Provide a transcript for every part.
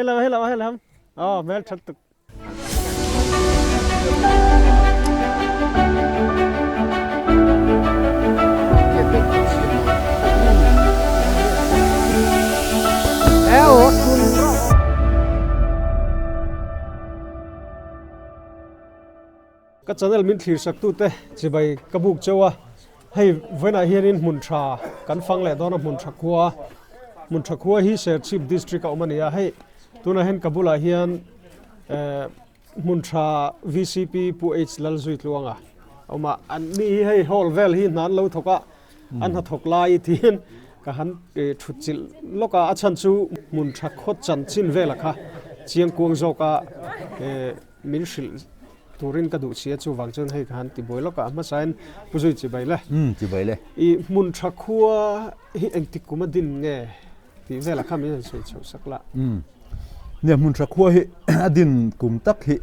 Hello hello hello oh mel that tuk. Ka channel min thlir sak tute chibai ka buk cheu a, hei vawiinah hianin hmun tha kan fang leh dawn a hmun tha khua hmun tha khua hi Serchhip district a awm a ni a, hei tunah hian ka bulah hian eh hmun tha VCP Pu H Lalzuitluanga a awm a, an ni hi hei hall vel hi hna an lo thawk a, an hnathawk lai tiin ka han thut chilh lawk a, a chhan chu hmun tha khaw chanchin velah kha chiangkuang zawka eh. Min hrilh turin ka duh si a, chuvang chuan hei ka han ti buai lawk a, a hmasain Pu Zui chibai le. Umm chibai le. I hmun tha khua hi engtik kum a din nge tih velah kha min han sawi chhoh sak la. Umm nia hmun tha khua hi a din kum tak hi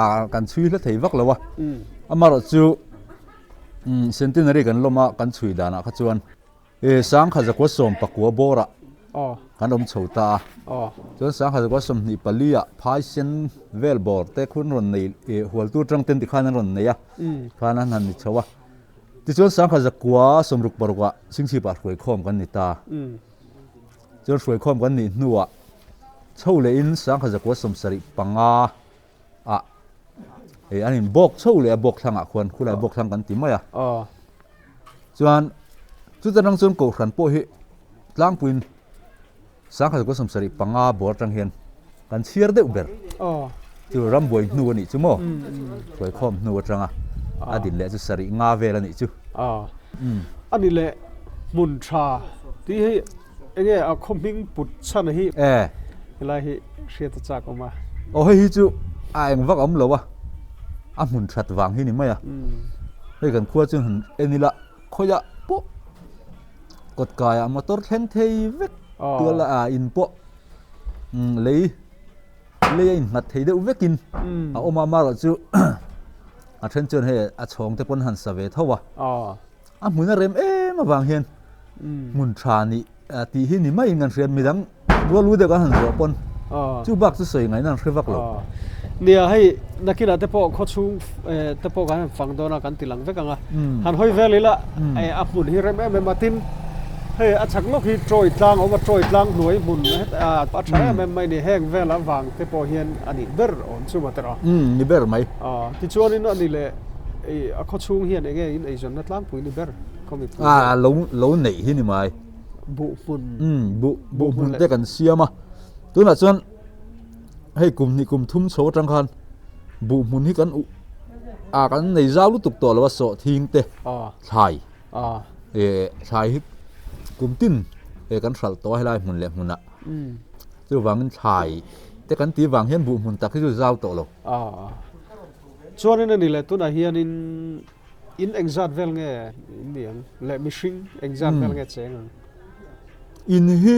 ah kan chhui hla thei vak lo a, amaherawh chu centenary kan lawm a kan chhui danah kha chuan E sangkhat zakua sawm pakua bawrah kan awm chho ta a, chuan sangkhat zakua 24 ah phaisen vel bawr te khun rawn nei e hualtu atang ten tikhan an rawn nei a, khan an han ni chho a. Tichuan sangkhat zakua 66 ah Singchhipah hruaikhawm kan ni ta. Chuan hruaikhawm kan nih hnuah chho lehin sangkhat zakua 75 ah e an in bawk chho leh a bawk thlangah khuan khulai bawk thlang kan ti mai a chuan chuta rang chuan kohhran pawh hi tlangpuiin 1975 bawr atang hian kan chhiar deuh ber chu rambuai hnu a nih chu maw hruaikhawm hnu atanga a din leh chu sarih nga vel a nih chu a ni leh hmun tha tih hi Enge a khaw hming put chhan hi helai hi hriat a chak awm a. Aw hei hi chu a eng vak a awm lo a, a hmun that vang hi ni mai a. Hei kan khua chu han en ila khawiah pawh kawt kaiah motor thleng thei vek tual a in pawh lei lei a innghat thei deuh vekin a awm a, amaherawh chu a then chuan hei a chhawng te pawn han sa ve tho a. A hmun a rem em avang hian hmun tha nih tih hi ni maiin kan hria, midang rual u deuh kan han zawh pawn chu bak chu sawi ngaihna an hre vak lo. Nia hei nakinah te pawh khawchhung te pawh kan han fang dawn a kan ti lang vek ang a, han hawi vel ila a hmun hi rem em em a, tin hei a chhak lawk hi Troy tlang a awm a, Troy tlang hnuai hmun a tha em em mai a ni, heng vel avang te pawh hian a nih ber awm chu maw tiraw? Ni ber mai. Tichuanin a ni leh. Ei a khaw chhung hian enge in eizawnna tlangpui ni ber khaw mipui hian? A lo lo neih hi ni mai. Buh hmun. Umm buh buh hmun te kan siam a. Tunah chuan hei kum hnih kum thum chho atang khan buh hmun hi kan uh a kan nei zau lutuk tawh lo a sawhthing te thlai eh thlai hi kum tin eh kan hralh tawh a helai hmun leh hmunah. Chuvangin thlai te kan tih vang hian buh hmun tak hi chu zau tawh lo. Chuanin a ni leh tunah hianin in engzat vel nge in ni ang leh mihring engzat vel nge cheng ang? In hi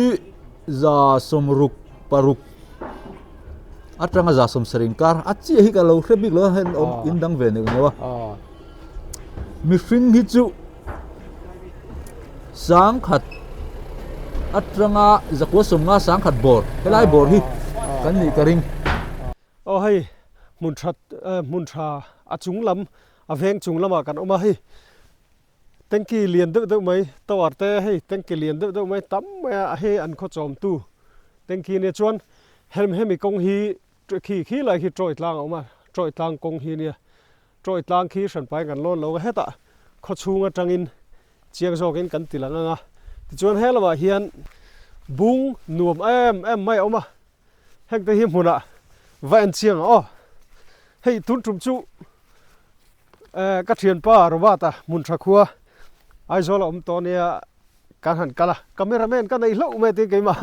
60 atanga 70 inkar a chiah hi ka lo hre bik lo a hei awm in dang ve neuh neuh a. Mihring hi chu 1000 atanga 150 1000 bawr helai bawr hi kan nih ka ring. Aw hei hmun that hmun tha a chung lam a veng chung lamah kan awm a hei tanky lian deuh deuh mai tower te hei tanky lian deuh deuh mai tam mai a hei an khaw chawm tu tanky nia chuan hem hemi kawng hi khi khi lai khi tawih tlang a awm a tawih tlang kawng hi nia tawih tlang khi hran pai kan lawn lo a hetah khaw chhung atangin chiang zawkin kan ti lang ang a tichuan he lamah hian bung nuam em em mai a awm a. Heng te hi hmunah va en chiang ang aw. Hei tun tum chu eh ka thianpa Robert a hmun tha khua Aizawl a awm tawh ania kan han kal a, camera man ka nei hlauh mai tiin keimah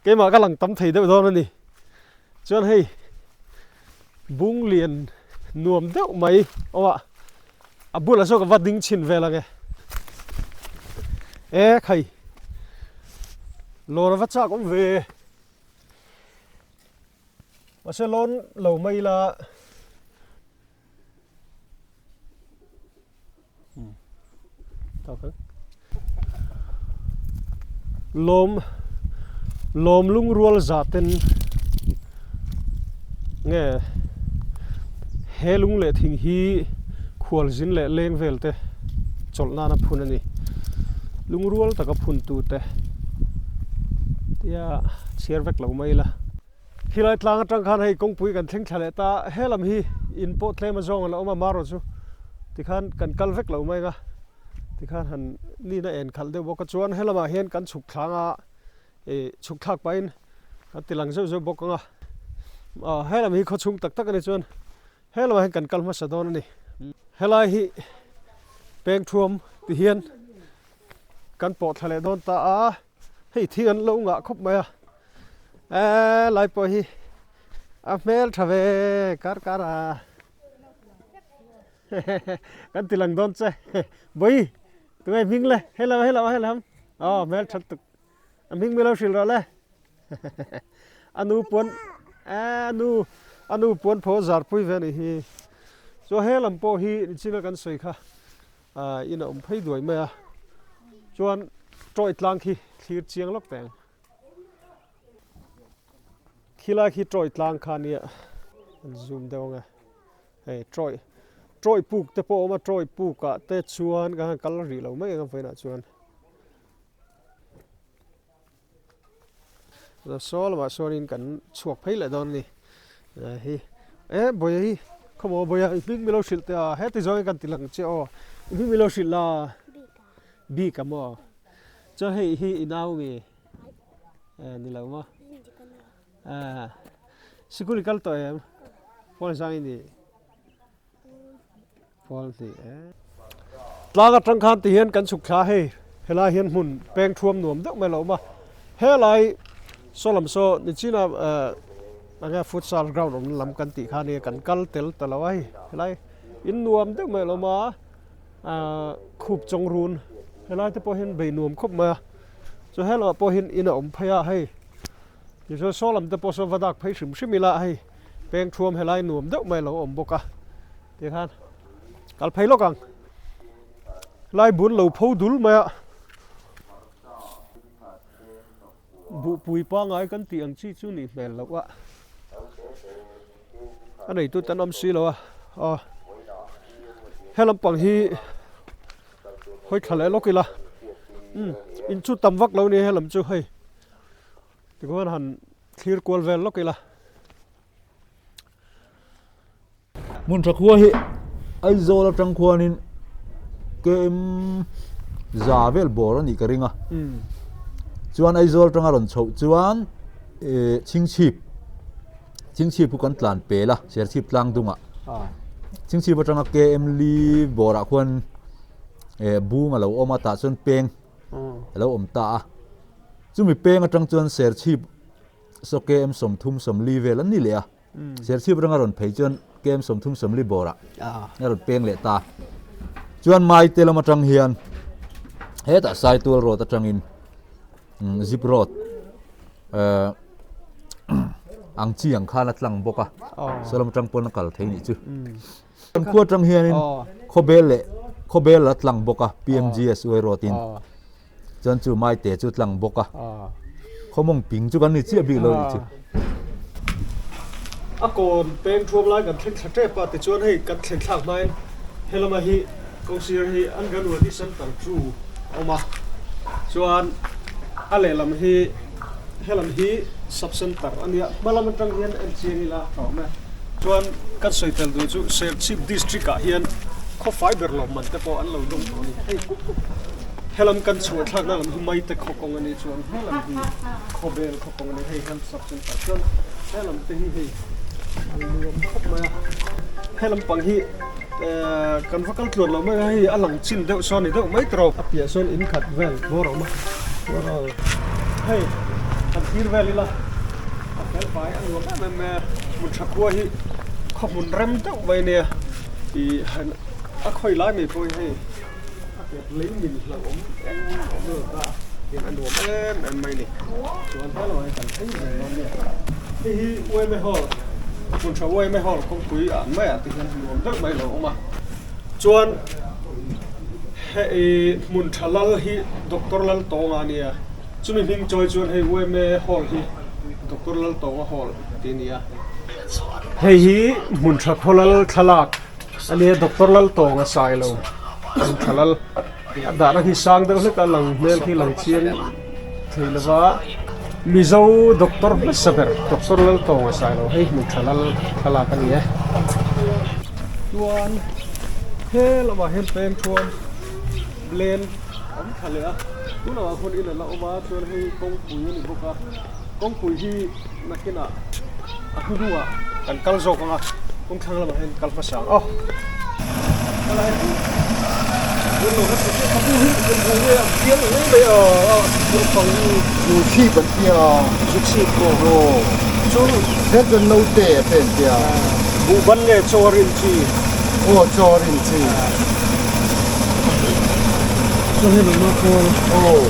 keimah ka lang tam thei deuh dawn a ni. Chuan hei bung lian nuam deuh mai awm a, a bulah sawn ka va ding chhin vel ang e. E khai lawr a va chak awm ve. Mahse lawn lo mai ila lawm Lawm lungrual zah ten nge he lung leh thing hi khual zin leh leng vel te chawlh nana phun a ni. Lungrual taka phun tu te tia chhiar vek lo mai ila. Khilai tlang atang khan hei kawngpui kan thleng thla leh ta a, helam hi in pawh tlem a zawng a la awm a, marawh chu tikhan kan kal vek lo mai ang a, tikhan han nina en khalh deuh bawk a, chuan helamah hian kan chhuk thlang a, ih chhuk thlak pahin kan ti lang zeuh zeuh bawk ang a, ah helam hi khawchhung tak tak a ni chuan helamah hian kan kal hmasa dawn a ni. Helai hi peng thuam ti hian kan pawh thla leh dawn ta a, hei thing an lo ngah khawp mai a. Eee lai pawh hi a hmel tha ve kar kar a kan ti lang dawn che bawi tunge hming le hello hello hello aw hmel tha tuk a hming milo hrilh rawh le anu puan eee anu anu puan phaw zar pui ve anih hi chuan he lam pawh hi nichina kan sawi kha ah in a awm phei duai mai a chuan tawih tlang khi thlir chiang lawk teh ang. Khilai khi tawih tlang kha nia an zoom deuh ang e hei tawih tawih puk te pawh a awm a tawih puk ah te chuan ka han kal rih lo mai ang a vawiinah chuan saw lamah sawn kan chhuak phei leh dawn a ni hi e bawih hi khawmaw bawih i hming milo hrilh teh a heti zawng hi kan ti lang che aw i hming milo hrilh la bik a maw. Chuan hei hi i nau nge? Eh ni lo maw? Eh sikul i kal tawh em? Pawl zang i ni? Pawl hnih eh. Tlang atang khan ti hian kan chhuk thla hei helai hian hmun peng thuam nuam deuh mai lo awm a. Helai saw lam saw nichina eh enge futsal ground awm lam kan tih kha nia kan kal tel ta lo a hei helai in nuam deuh mai lo awm a. Ahh khup chawng run helai te pawh hian bei nuam khawp mai a chu helawh pawh hian in a awm phei a hei tichuan saw lam te pawh saw va dak phei hrim hrim ila hei peng thuam helai nuam deuh mai a lo awm bawk a tikhan kal phei lawk ang lai bun lo pho dul mai a buhpui pangai kan tih ang chi chu nih hmel loh a a neitu te an awm si lo a aw he lampang hi hawi thla leh lawk ila umm in chu tam vak lo a ni he lam chu hei tikhuan han thlir kual vel lawk ila. Hmun tha khua hi Aizawl atang khuanin KM za vel bawr a nih ka ring a. Chuan Aizawl atanga rawn chhoh chuan eh Chhingchhip Chhingchhip chu kan tlan pel a Serchhip tlang dungah. Chhingchhip atanga KM li bawrah khuan eh bung a lo awm a tah chuan peng a lo awm ta a. Chumi peng atang chuan Serchhip saw KM 30 vel an ni leh a. Serchhip ranga rawn phei chuan KM 30 bawrah a rawn peng leh ta. Chuan Maite lam atang hian hetah Saitual road atangin zip road ang chi ang khan a tlang bawk a, saw lam atang pawn a kal thei nih chu. Kan khua atang hianin Khawbel leh Khawbel a tlang bawk a PMGSY road in. Chuan chu Maite chu tlang bawk a, khawmawng ping chu kan ni chiah bik lo nih chu. A kawn peng thuam lai kan thleng thla tep a, tichuan hei kan thlen thlak hmain helama hi kawngsir hi Anganwadi Centre chu a awm a, chuan a lehlam hi helam hi Sub Centre a nia, hma lam atang hian en chiang ila a awm e. Chuan kan sawi tel duh chu Serchhip District ah hian khawfai ber lawmman te pawh an lo dawng tawh a ni. Hei Helam kan chhuah thlakna lam hi Maite khaw kawng a nih chuan helam hi Khawbel khaw kawng a ni. Hei hian sub center chuan helam te hi hei a nuam khawp mai a. Helam pang hi eh kan va kal tluan lo mai a, hei a lang chin deuh sawn a ni deuh mai tawh. A piah sawn in khat vel bawr a awm a, hei kan thlir vel ila a fel fai a nuam em em mai a. Hmun tha khua hi khaw hmun rem deuh mai a nia ih a khawi lai mai pawh hi hei. A kep lei min hlauhawm em awm lo ta hian a nuam em em mai ni. Chuan hello hi kan thleng zel dawn nia. Hei hi Uaime Hall, hmun tha Uaime Hall kawngpui ah maiah te hian nuam deuh mai lo awm a. Chuan hei hmun tha lal hi Doctor Laltawnga nia. Chumi hming chawi chuan hei UMA Hall hi Doctor Laltawnga Hall tih a ni a. Hei hi hmun tha khawlal thlalak a nia Doctor Laltawnga Sailo hmun tha lal a dahna hi sang deuh hlek a lang hmel khi lang chiang thei lova Mizo Doctor hmasa ber Doctor Laltawnga Sailo hei hmun tha lal thlalak a ni e. Chuan he lamah hian peng thuam Blen awm thla leh a, tunah ah khawn in a la awm a, chuan hei kawngpui a ni bawk a, kawngpui hi nakinah a hnuhnungah kan kal zawk ang a, kawng thlang lamah hian kal hmasa ang aw. Zuchhip an tia. Zuchhip pawh. Aw. Chu he chuan naute a te an tia. Buhban nge chaw a rin chi? Aw chaw a rin chi. Chaw hi nangmah kawl. Aw.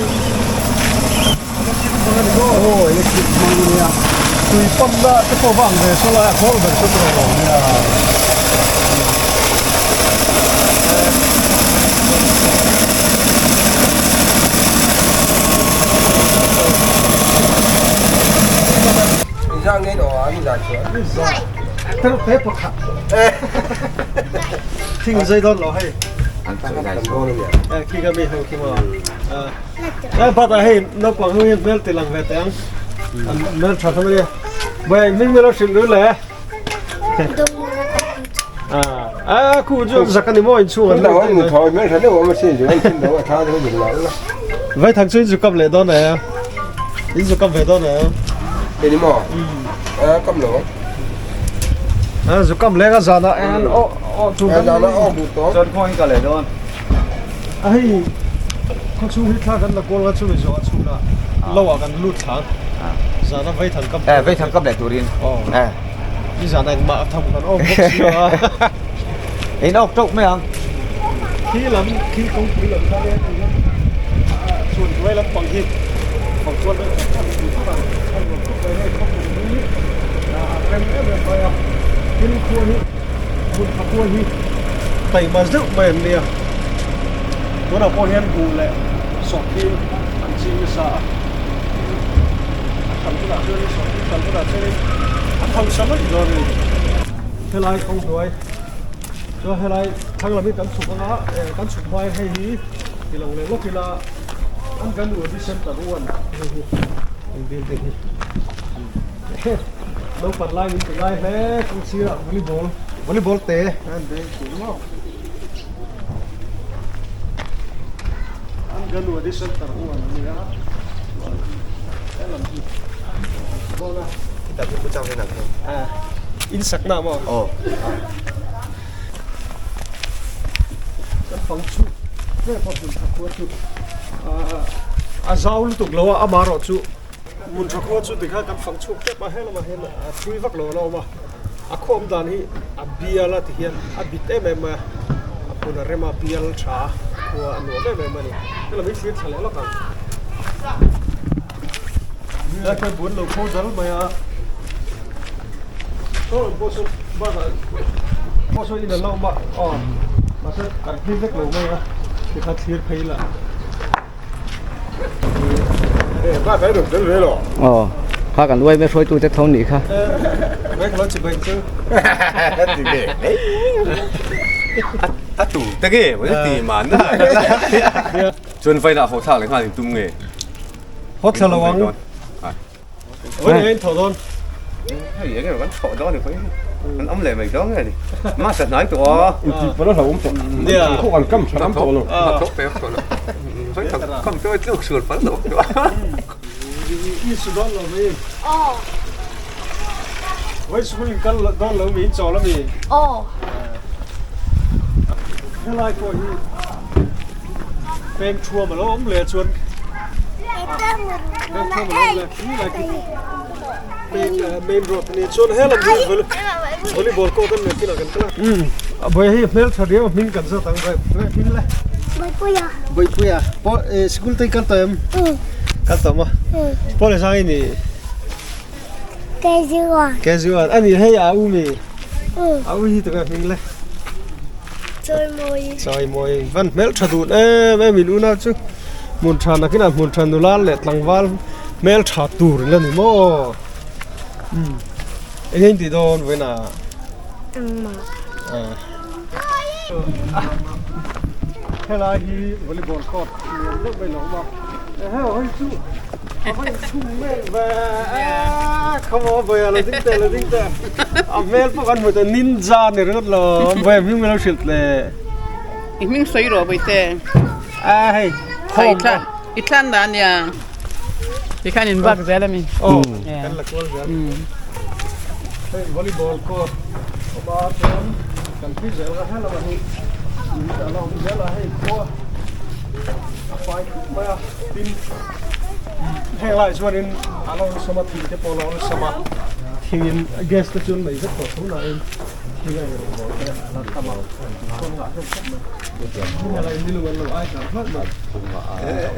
Electric hmang a ni maw? Aw electric hmang a nia. Tui pump na te pawh va ang ve saw lai a khawl ber saw tur a lo nia. Te pakhat. Thing zai dawn lo hei. Khi ka mi ho khi maw. Eh bat a hei naupang ho hian hmel ti lang ve teh ang. An hmel tha hlawm a nia. Bai hming melo hrilh lu le. A khu chu zak ani maw inchhung an Vai thang chu in zu kam leh dawn em? In zu kam ve dawn em? Eni maw? A kam lo. A zu kam leng a zana en o o chu kan zana o bu to. Chuan khaw in ka leh dawn. A hei khaw chhung hi thla kan la kual nga chu mi zawh a chhun a lo ah kan lut thla zana vai thang kam Eh vai thang kam leh turin. Eh. Ni zana engmah a tham kan awm bawk si lo a. In awk tawk mai ang. Khi lam khi kawngpui lam kha nen ang hian chuan hnuai lampang hi pang chuan deuh tak tak pui tak ang a nuam khawp mai hei khawpui hi a rem em em mai a tin khua hi hmun tha khua hi taima deuh mai an nia tunah pawh hian buh leh sawhthing an ching nasa a a thal hunah chuanin sawhthing thal hunah chuanin a hausa mai dawn a ni helai kawng hnuai. Chuan helai thlang lam hi kan chhuk anga eh kan chhuk hma hian hei hi ti lang leh lawk ila an kan Wadi Center one hei hi eng building hi naupang lai min ti ngai hle kawng sirah volleyball volleyball te an beng thin maw an kan Wadi Center one a nia chuan helam hi dawn a. In sakna maw? Aw. Kan pang chu tlem a hmun tha khua chu a zau lutuk lo a amaherawh chu hmun tha khua chu tikhan kan fang chhuak tep a helamah hian a thui vak lo a lo awm a a khaw awm dan hi a bial a ti hian a bit em em mai a a hmun a rem a bial tha a khua a nuam em em a ni helam hi thlir thla leh lawk ang. Helai khan buan lo kho dal mai a saw pawh saw bakah pawh saw in an la awm a aw mahse kan hlim vek lo mai a tikhan thlir phei la. Aw kha kan uai mai hruaitu te tho nih kha. Mai ka lo chi bai chu. A tu te nge maw ti man na. Chuan vainah haw thlak leh nghal in tum nge? Haw thla lo ang. Vawi in thawh dawn. Hei eng emaw kan thawh dawn ni pawhin kan awm leh mai dawn nge ni. Masa hnai tawh a. Inti pawn a hlauhawm tawh. Nia. Thawh kan kam tha ram tawh lo. Thawk pe tawh lo. Vawi thawk kam te tluk sual pal lo. I su dawn lo mi. Aw. Vawi school in kal dawn lo mi in chawl ami. Aw. Helai pawh hi peng thuam a lo awm leh chuan peng thuam a lo awm leh khi lai khi peng main road a ni chuan helam hi volleyball court an nei kinah kan kal a bawi hei hmel tha riau a hming kan zawt ang bai hming le Bawipuia Bawipuia pawh sikul te hi kal tawh em kal tawh maw pawl e sang i ni KG1 KG1 a ni hei a u mi a u hi tunge hming le Chawimawi Chawimawi van hmel tha dun em em in unau chu. Hmun tha nakinah hmun tha nula leh tlangval hmel tha tur in la ni maw? Umm eng eng tih dawn vawiin ah? Engmah. Helai hi volleyball court lian deuh mai lo awm a, eheu hei chu a va inchhung mek ve a, come on vawiin ah lo ding teh lo ding teh a hmel pawh kan hmu tawh ninja ni ringawt lo vawiin hming min lo hrilh teh. I hming sawi rawh Vawite. A hei thawm a. I thlan dan nia. Tikhan in vak zel a mi. Aw kan la kual zel. Hei volleyball court awm a chuan kan phi zel a helamah hi in a la awm zel a hei khua a fai khawp mai a tin heng lai chuanin a la awlsam a thing te pawh a la awlsam a thingin gas te chu an nei vek tawh tho nain thing a inrawh bawr te a la tam a chuan ngah hlawm khawp mai heng lai ni lung an lo ai tlar hlauh mai.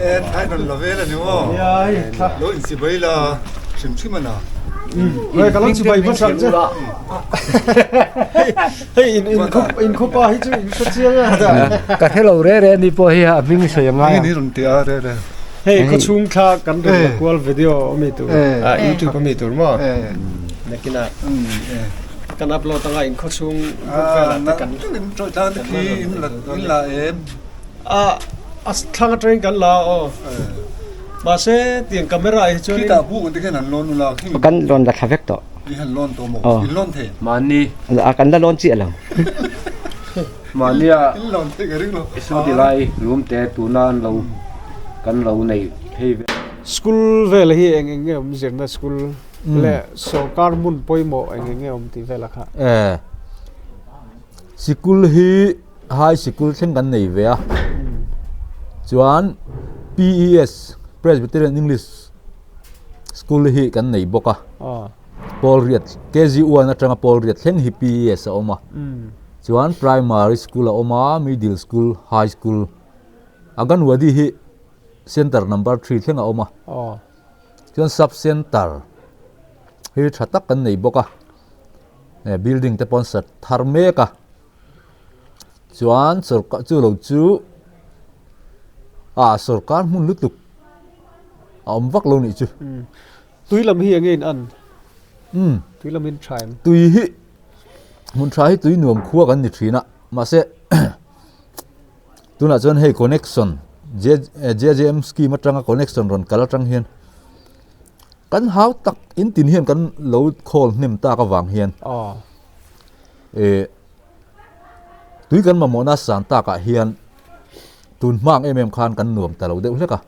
E thlai rawn la vel a ni maw? Nia hei thla. Lo inchibai la hrim hrim a na. Hei ka lo chibai hmasa ang che. Hei in in khaw in khawpa hi chu in hre chiang a. Ka hre lo re re ni pawh hi a hming sawi a ngai a. Ni rawn ti a re re. Hei khawchhung thla kan rawn la kual video a mi tur a youtube a mi tur maw? Nakinah kan upload anga in khawchhung group velah te kan. In tawih tlang te khi in la in la em? A a thlang atangin kan la a aw. Mahse tiang camera ah hi chuanin. Khitah buk ang te khian han lawn ula khi. Kan lawn la thla vek tawh. I han lawn tawh maw? In lawn thei? Mahni. A kan la lawn chiah lo. Mahni a In lawn thei ka ring lo. Saw ti lai room te tuna an lo kan lo nei phei ve. School vel hi eng eng nge awm zirna school leh sorkar hmun pawimawh eng eng nge awm tih velah kha. Sikul hi High Sikul thleng kan nei ve a, chuan PES Presbyterian English School hi kan nei bawk a, Pawl riat KG 1 atanga Pawl riat thleng hi PES a awm a, chuan Primary School a awm a, Middle School, High School, Anganwadi hi Center number 3 thleng a awm a, chuan Sub Center hi tha tak kan nei bawk a, building te pawh an sa thar mek a. Chuan sawrkar chu lo chu ah sawrkar hmun lutuk a awm vak lo nih chu. Tui lam hi enge in an? Tui lam in tha em? Tui hi hmun tha hi tui nuam khua kan ni thin a mahse tunah chuan hei connection J_J_M scheme atanga connection rawn kal atang hian kan hau tak in tin hian kan lo khawl hnem tak avang hian Eh tui kan mamawhna san takah hian tun hmang em em khan kan nuam ta lo deuh hlek a.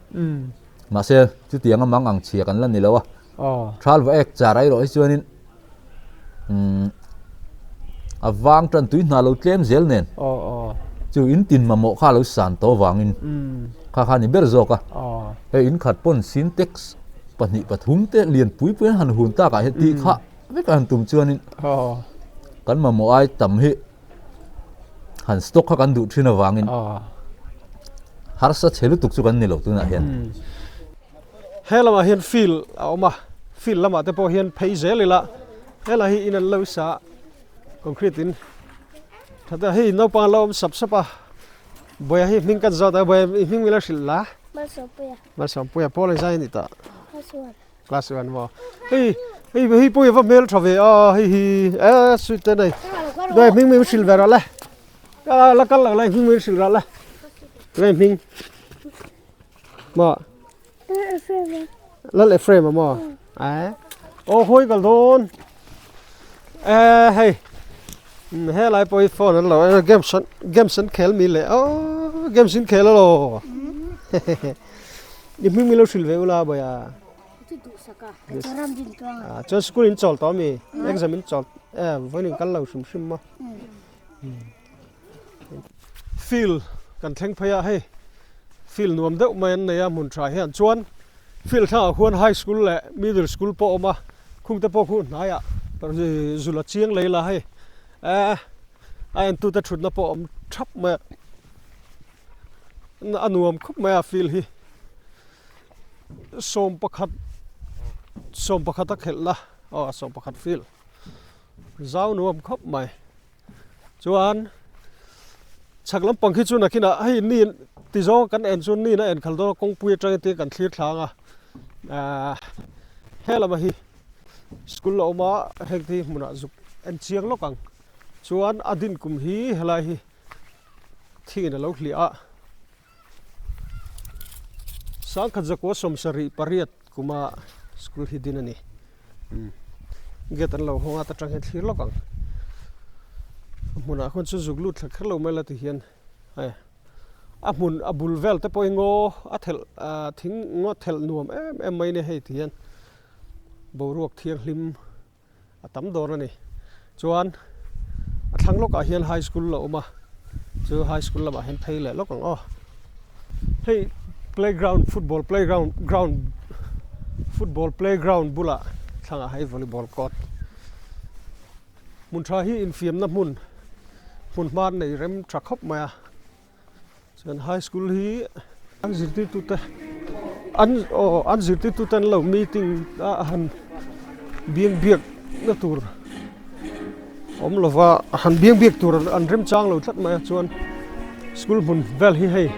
Mahse chutianga mang ang chhia kan la ni lo a. Thal va ek char ai rawh hi chuanin umm a vang tan tui hna lo tlem zel nen chu in tin mamawh kha lo san tawh avangin kha kha ni ber zawk a. Hei in khat pawn sintex 2 3 te lian pui pui an han hun takah hian tih kha Vek a han tum chuanin kan mamawh ai tam hi han stock kha kan duh thin avangin harsa chhe lutuk chu kan ni lo tunah hian. He lamah hian field a awm a, field lamah te pawh hian phei zel ila helai hi in an lo sa concrete in tha te hei naupang an lo awm sap sap a, Bawia hi hming kan zawt a, Bawia i hming mila hrilh la? Malsawmpuia. Malsawmpuia pawl a zai a ni tah. Class one. Class 1 maw hei hei hei pawh hi va hmel tha ve a hei hi e sweet te nei dai hming min hrilh ve rawh le a la kal lo lai hming min hrilh rawh le ngai hming maw lal Ephraim a maw a aw hawi kal dawn e hei helai pawh hi phone an lo games an games an khel mi le aw games in khel alo I hming min lo hrilh ve ula bawia. Chuan school in chawl tawh ami? Exam in chawl em vawiin in kal lo hrim hrim maw? Field kan thleng phei a hei field nuam deuh mai an nei a hmun tha hian chuan field thlangah khuan high school leh middle school pawh a awm a khung te pawh khu hnaiah zul a chiang lei la hei a entute thutna pawh a awm thap mai a. A nuam khawp mai a field hi 11 11 a khelh na aw 11 field zau nuam khawp mai chuan chhak lampang khi chu nakinah hei ni. Ti zawng kan en chuan nin a en khal dawn a, kawngpui atangin te kan thlir thlang a, ahh he lama hi school a awm a, heng te hi hmunah zuk en chiang lawk ang. Chuan a din kum hi helai hi thingin a lo hliah a, sangkhat zakua 78 kuma school hi din a ni. Gate an lo hawng a ta tang hian thlir lawk ang. A hmunah khuan chu zuk lut thla kher lo mai la ti hian hei a hmun a bul vel te pawh hi ngaw a thelh ah thing ngaw thelh nuam em em mai a ni hei ti hian boruak thianghlim a tam dawn a ni. Chuan a thlang lawkah hian high school a awm a, chu high school lamah hian phei leh lawk ang aw. Hei playground football playground ground football playground bulah thlangah hei volleyball court hmun tha hi infiamna hmun hmun hma nei rem tha khawp mai a. Chuan high school hi an zirtirtute an aw an zirtirtute an lo meeting a han biang biak na tur awm lova han biang biak tur an remchang lo tlat mai a chuan school hmun vel hi hei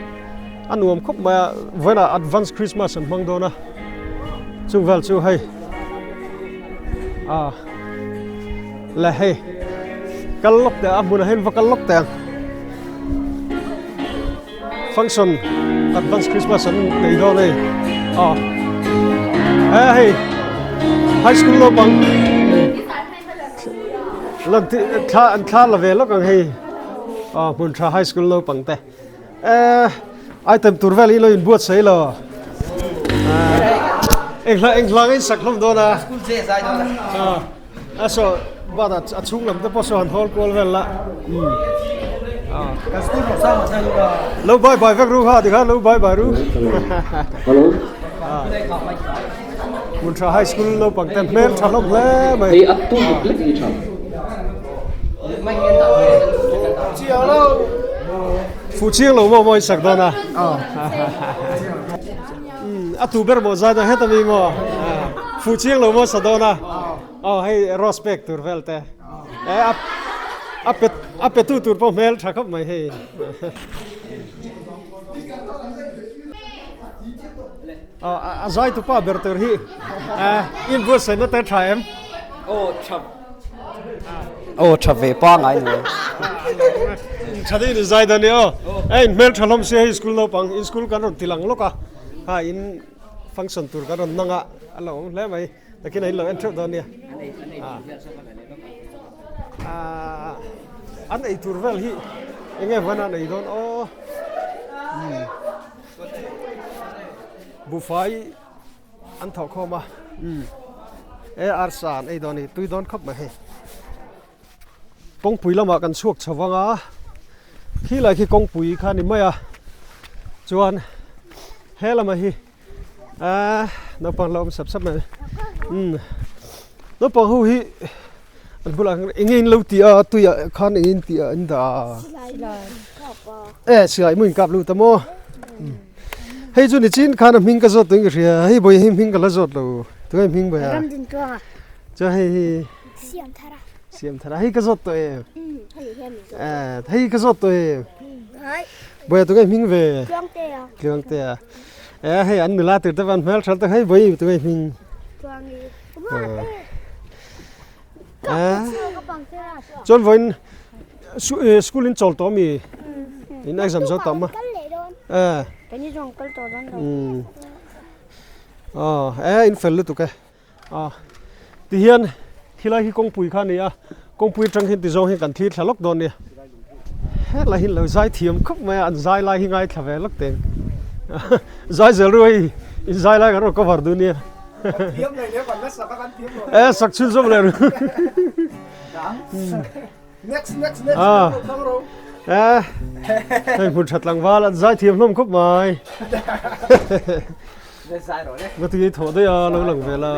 a nuam khawp mai a vawiinah advance christmas an hmang dawn a chung vel chu hei ah le hei kal lawk teh a hmunah hian va kal lawk teh ang function advance christmas an nei dawn a ni aw he hei high school naupang lan thla an thla la ve lawk ang hei aw hmun tha high school naupang te. Eh, item tur vel in lo in buat sei lo. Eng hla eng hla in sak hlawm dawn a. School che zai dawn a. A so bat a chhung lam te pawh saw han hawl kual vel la. Kan school pawh sang zai lu Lo bye bye vek ru ha tikha lo bye bye ru. Hello. Mun tha high school lo pang ten hmel tha hlawm hle mai. Hei a tu lek ni tha. Fuh chiang lo maw mawi sak dawn a. A tu ber maw zai dawn heta mi maw. Fuh chiang lo maw sa dawn a. Aw hei rose pek tur vel te. E a pe a pe tu tur pawh hmel tha khawp mai hei. A zai tu pa ber tur hi in buatsaihna te tha em? Aw tha Aw tha ve pa ngai ni. Tha deuhin in zai dawn ni aw. Hei in hmel tha hlawm sia hei school naupang in school kan rawn ti lang lawk a. Ha in function tur kan rawn nang a a lo awm hle mai. Takin a in lo en theuh dawn nia. An ei tur vel hi enge van an ei dawn aw. Buhfai an thawh khawm a e arsa an ei dawn a ni tui dawn khawp mai hei kawngpui lamah kan chhuak chho vang a khi lai khi kawngpui kha a ni mai a chuan he lamah hi ahh naupang la awm sap sap mai umm naupang ho hi an bulah hian eng nge in lo tih a tuiah khan eng nge in tih a an dah a e silai maw in kap lut a maw. Hei chu nichin khan a hming ka zawt tuin ka hria hei bawi hi hming ka la zawt lo tunge hming bawi a Ram din tluang a chuan hei hi Siam thar a Siam thar a hei ka zawt tawh em hei hian min zawt eh hei ka zawt tawh em hai bawi a tunge hming ve Tluang te a Tluang te a eh hei an nula tur te van hmel tha te hei bawi tunge hming Tluang i eh chuan vawiin School in chawl tawh mi in exam zo tawh ma eh aw eh in fel lutuk e aw ti hian khilai hi kawngpui kha a ni a kawngpui atang hian ti zawng hian kan thlir thla lawk dawn nia helai hi lo zai thiam khawp mai a an zai lai hi ngaithla ve lawk teng zai zel ru hei in zai lai kan rawn cover duh nia eh sak chhun zawm leh ru. Next, next, next. Ah. Eh. Hei hmun that tlangval an zai thiam hlawm khawp mai. Nga ti thaw dei a lo lang ve la.